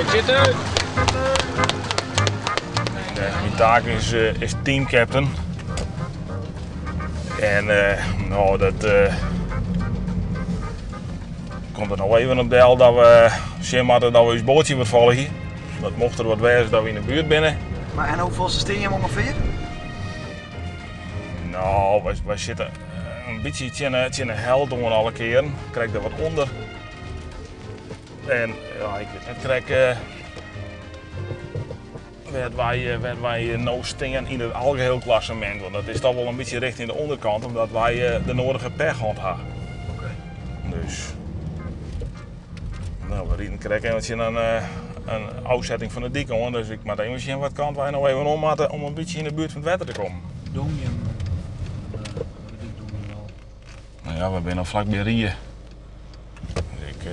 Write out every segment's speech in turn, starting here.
Zitten. Myn taak is, eh, is teamcaptain. En eh, no, dat eh, komt der no even op del dat we sjen moatte dat we ús boatsje wat folgje. Dat mocht der wat wêze dat we yn de buert binne. Maar en hoeveel stean je ongeveer? No, wy sitte in bytsje tsjin de helte oan alle kearen. Krekt der wat ûnder. En ja, ik wit net krekt wêr't wy, wêr't wy no stean yn it algeheel klassemint. Want dat is toch wol in bytsje richting de ûnderkant, omdat wy de nodige pech hân ha. Oké. Dus, no, we riden krekt even tsjin in ôfsetting fan de dyk oan, dus ik moat even sjen wat kant wy no even om moatte om in bytsje yn de buert fan it wetter te kommen. Dongjum. Wat is Dongjum al? Nou ja, we binne al flak by Rie. Dus ik,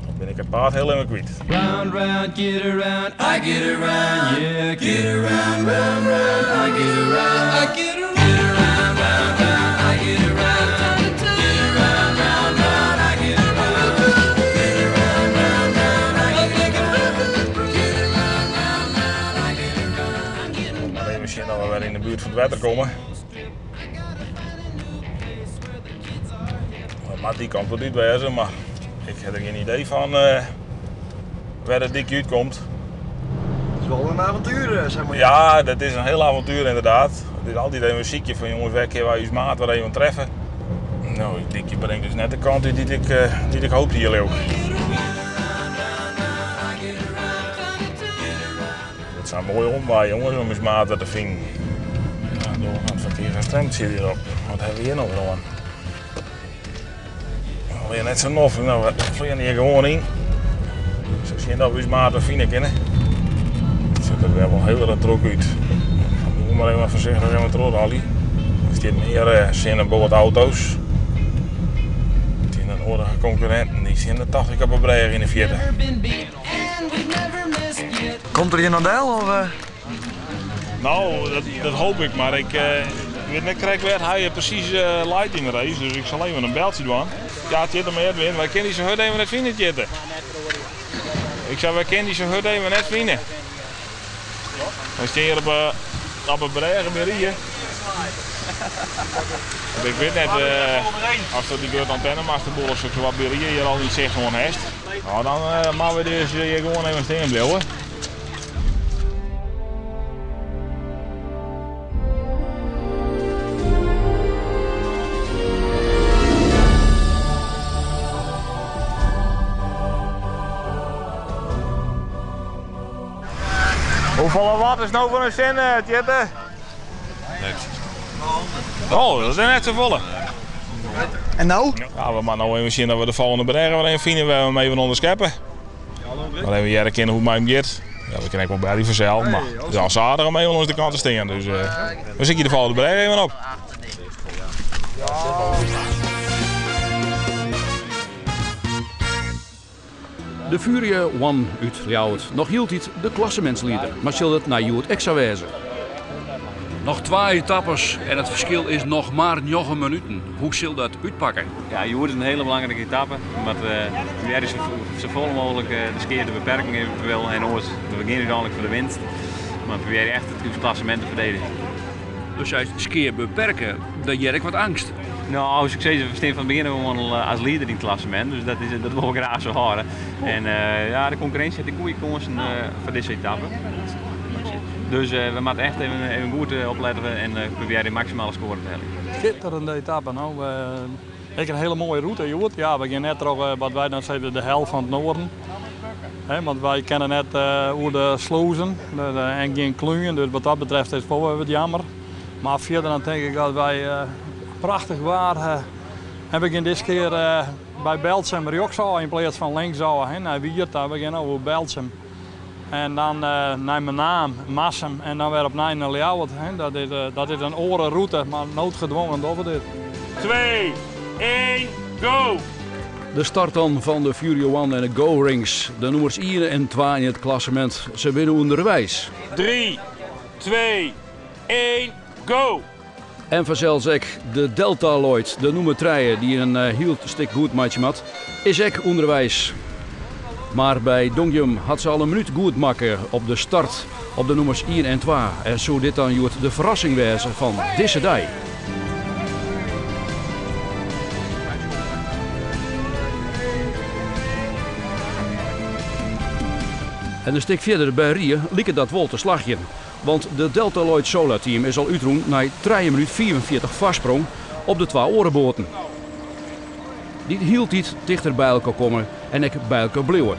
dan bin ik it paad hiel even kwyt. Round, round, get around, I get around, yeah, get around, round, round, I get around, I get around, get around, round, round, I get around, get around, round, round, I get around, get around, round, round, I get around, get around, round, round, I get around. We moatte even sjen dat we wer yn de buert fan it wetter komme. Dat moat dy kant wat út wêze, mar ik ha der gjin idee fan wêr dat dykje útkomt. Het is wel een avontuur, zeg maar. Ja, dat is in hiel avontuer ynderdaad. It is altyd even sykje fan jonges, wêr kinne wy ús maat wer even treffe. No, it dykje bringt dus net de kant út dy't ik hoopte hjir, leau ik. Dat is in moaie omwei, jonges, om ús maat wer te finen. Ja, doorgaand verkeer gestremd sit hjirop. Wat hawwe we hjir no wer oan? Alweer net sa noflik. No, we fleane hjir gewoan yn. Sa sjen dat we ús maat wer fine kinne. It sjocht der wer wol hiel erch drok út. We mar even foarsichtich even trochralje. Der stiet mear sinneboatauto's. It binne in oare konkurrinten. Dy stean der tocht ik op 'e brêge yn 'e fierte. Komt der ien oan del? Of? No, dat hoop ik, mar ik wit net krekt wêr't hy presys leit yn de race, dus ik sil even in beltsje dwaan. Ja, Tjitte mei Edwin, wy kinne dy sa hurd even net fine, Tjitte. Ik sei, wy kinne dy sa hurd even net fine. Wy stean hjir op 'e brêge by Rie. Ik wit net oft dy grutte antennemaster of soks wat by Rie hjir al yn sicht hân hast. No, dan moatte we dus hjir gewoan even stean bliuwe. Hoefolle watt is no fan de sinne, Tjitte? Niks. Oh, dat is net safolle. En no? Ja, we moatte no even sjen dat we de folgjende brêge wer even fine wêr't we him even ûnderskeppe. Mar even hearre kinne hoe't it mei him giet. Ja, we kinne ek wol belje fansels, mar it is al aardich om even lâns de kant te stean. Dus we sykje de folgjende brêge even op. De Furia One út Ljouwert noch hieltyd de klassemintslieder, mar sil dat nei hjoed ek sa wêze? Noch twa etappes en it ferskil is noch mar njoggen minuten. Hoe sil dat útpakke? Ja, hjoed is in hiele belangrike etappe. We moatte probearje safolle mooglik de skea te beperken eventueel en oars, we gean úteinlik foar de winst. Mar probearje echt it klassemint te ferdedigjen. Do seist skea beperke, dan hear ik wat eangst. No, sukses. We stean fan it begjin ôf oan al as lieder yn it klassemint, dus dat, is, dat wol ik graach sa hâlde. En ja, de konkurrinsje hat ek goede kânsen foar dizze etappe. Dus we moatte echt even, even goed oplette en probearje maksimale skoare te heljen. Skitterende etappe, no. Ek in hiele moaie rûte hjoed. Ja, we gean net troch wat wy dan sizze de hel fan it noarden. Hè, want wy kinne net oer de slûzen en gjin klúnjen, dus wat dat betreft is it wol wer wat jammer. Mar fierder dan tink ik dat wy prachtich waar en we gean dizze kear by Berltsum rjochtsôf yn pleats fan linksôf, hè, nei Wier ta. We gean no oer Berltsum en dan nei Menaam, Marsum en dan wer opnij nei Ljouwert. Hè. Dat is in oare rûte, mar noodgedwongen dogge we dit. 2, 1, go! De start dan fan de Fury One en de Go Rings. De nûmers ien en twa yn it klassemint. Se binne ûnderweis. 3, 2, 1, go! En fansels ek de Delta Lloyd, de nûmer trije, dy't in hiel stik goed meitsje moat, is ek ûnderweis. Mar by Dongjum hat se al in minút goed makke op de start op de nûmers ien en twa. En soe dit dan hjoed de ferrassing wêze fan dizze dei? En in stik fierder by Rie liket dat wol te slagjen. Want de Delta Lloyd Solar Team is al útrûn nei trije minút 45 foarsprong op de twa oare boaten. Dy't hieltyd tichter by elkoar komme en ek by elkoar bliuwe.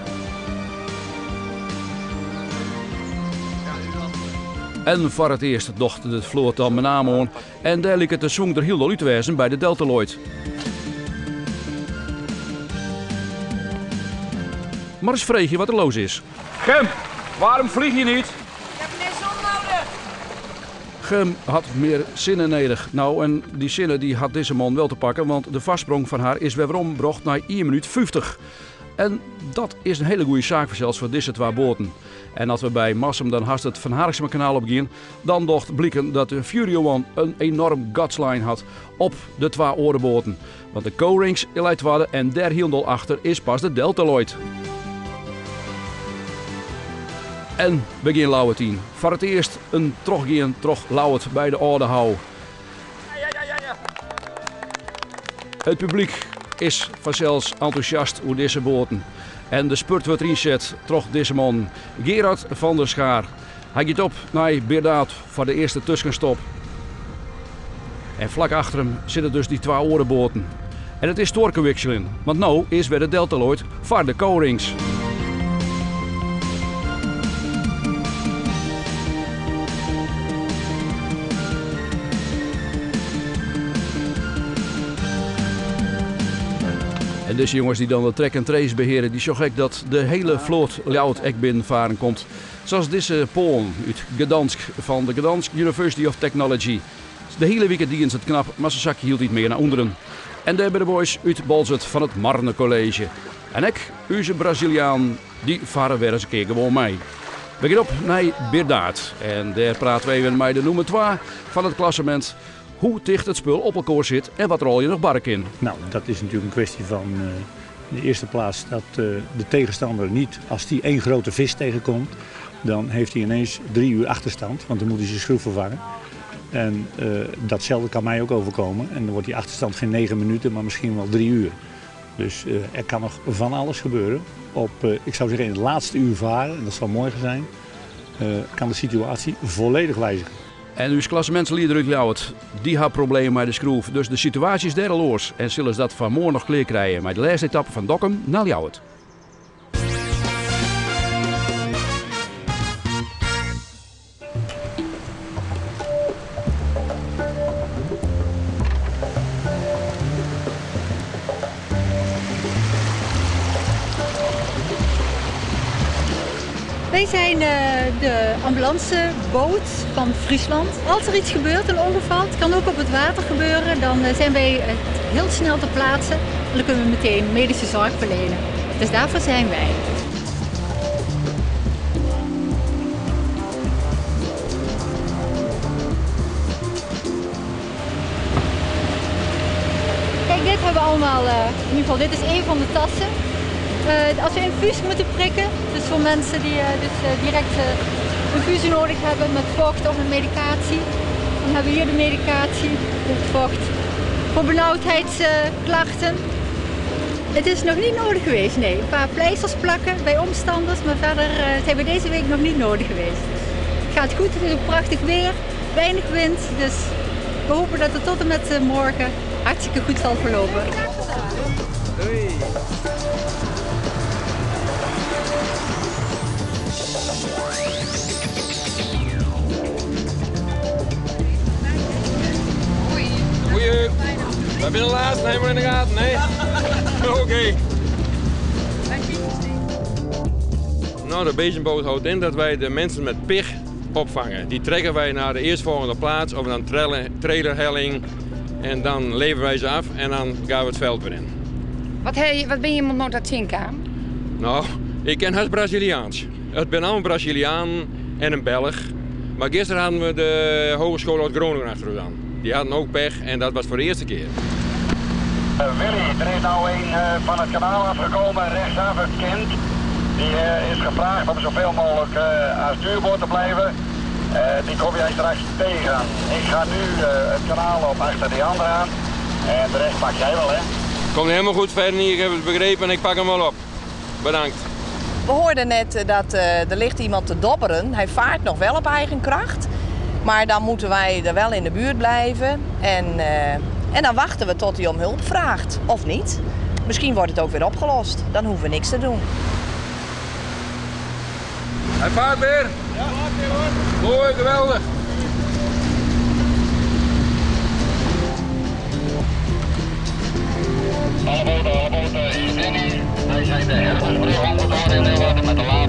En foar it earst docht de float dan Menaam oan en dêr liket de swûng der hielendal út te wêzen by de Delta Lloyd. Mar ris freegje wat der los is. Gem, waarom vlieg je niet? Ik heb meer zon nodig. Gem hat mear sinne nedich. Nou, en dy sinne dy hat dizze man wel te pakken, want de foarsprong fan har is wer werombrocht nei ien minút 50. En dat is in hiele goede saak fansels foar dizze twa boaten. En as we by Marsum dan hast it Van Harinxmakanaal op gean, dan docht bliken dat de Fury One in enorm gat slein hat op de twa oare boaten. Want de Co-Rings leit twadde en dêr hielendal achter is pas de Delta Lloyd. En we gean Ljouwert yn. Foar it earst in trochgean troch Ljouwert by de Aldehou. It publyk is fansels entûsjast oer dizze boaten. En de spurt wurdt ynset troch dizze man, Gerard van der Schaar. Hy giet op nei Birdaard foar de earste tuskenstop. En flak achter him sitte dus dy twa oare boaten. En it is stuorkewikseljen, want no is wer de Delta Lloyd foar de Co-Rings. En dizze jonges dy't dan de track and trace beheare, dy sjogge ek dat de hiele float Ljouwert ek binnenfaren komt. Sa as dizze Poalen út Gdansk fan de Gdansk University of Technology. De hiele wike dienen se it knap, mar se sakje hieltyd mear nei ûnderen. En dêr by de boys út Boalsert fan it Marne College. En ek ús Brazilianen, dy farre wer ris in kear gewoan mei. We gean op nei Birdaard en dêr prate we even mei de nûmer twa fan it klassemint hoe ticht it spul op elkoar sit en wat der allegear noch barre kin. Nou, dat is natuerlik in kwestje fan in de eerste plaats dat de tegenstander niet, als die één grote vis tegenkomt, dan heeft hij ineens 3 uur achterstand, want dan moet hij zijn schroef vervangen. En datzelfde kan mij ook overkomen. En dan wordt die achterstand geen 9 minuten, maar misschien wel 3 uur. Dus er kan nog van alles gebeuren. Op, ik zou zeggen in het laatste uur varen, en dat zal morgen zijn, kan de situatie volledig wijzigen. En ús klassemintslieder út Ljouwert, dy hat problemen mei de skroef. Dus de situaasje is dêr al oars. En sille se dat fan moarn noch klear krije mei de lêste etappe fan Dokkum nei Ljouwert. Wij zijn de ambulanceboot van Friesland. Als er iets gebeurt, een ongeval, het kan ook op het water gebeuren, dan zijn wij heel snel ter plaatse en dan kunnen we meteen medische zorg verlenen. Dus daarvoor zijn wij. Kijk, dit hebben we allemaal, in ieder geval dit is één van de tassen. Als we infuus moeten prikken, dus voor mensen die dus direct infusie nodig hebben met vocht of een medicatie, dan hebben we hier de medicatie, het vocht. Voor benauwdheidsklachten. Het is nog niet nodig geweest, nee. Een paar pleisters plakken bij omstanders, maar verder zijn we deze week nog niet nodig geweest. Het gaat goed, het is ook prachtig weer, weinig wind, dus we hopen dat het tot en met morgen hartstikke goed zal verlopen. Doei! Goeie. Wij zijn de laatste, helemaal in de gaten, hè? Oké. Nou, de bezemboot houdt in dat wij de mensen met pech opvangen. Die trekken wij naar de eerstvolgende plaats of een trailerhelling. En dan leveren wij ze af en dan gaan we het veld weer in. Wat, ha, wat binne jim no ta tsjinkaam? No, ik ken hast Braziliaans. It binne allemaal Brazilianen en in Belg. Maar gisteren hadden we de Hogeschool uit Groningen achter ons aan. Die hadden ook pech en dat was voor de eerste keer. Willy, er is nou een van het kanaal afgekomen, rechtsaf het kind. Die is gevraagd om zoveel mogelijk aan stuurboord te blijven. Die kom jij straks tegen. Ik ga nu het kanaal op achter die andere aan. En de rest pak jij wel, hè? Komt helemaal goed, Fernie. Ik heb het begrepen en ik pak hem wel op. Bedankt. We hoorden net dat er ligt iemand te dobberen. Hij vaart nog wel op eigen kracht. Maar dan moeten wij er wel in de buurt blijven. En dan wachten we tot hij om hulp vraagt. Of niet. Misschien wordt het ook weer opgelost. Dan hoeven we niks te doen. Hij vaart weer. Ja, vaart weer hoor. Mooi, geweldig. Alle boten, hier Danny. Wij zijn de Hermersbrug omgevaren in Leeuwarden met de lading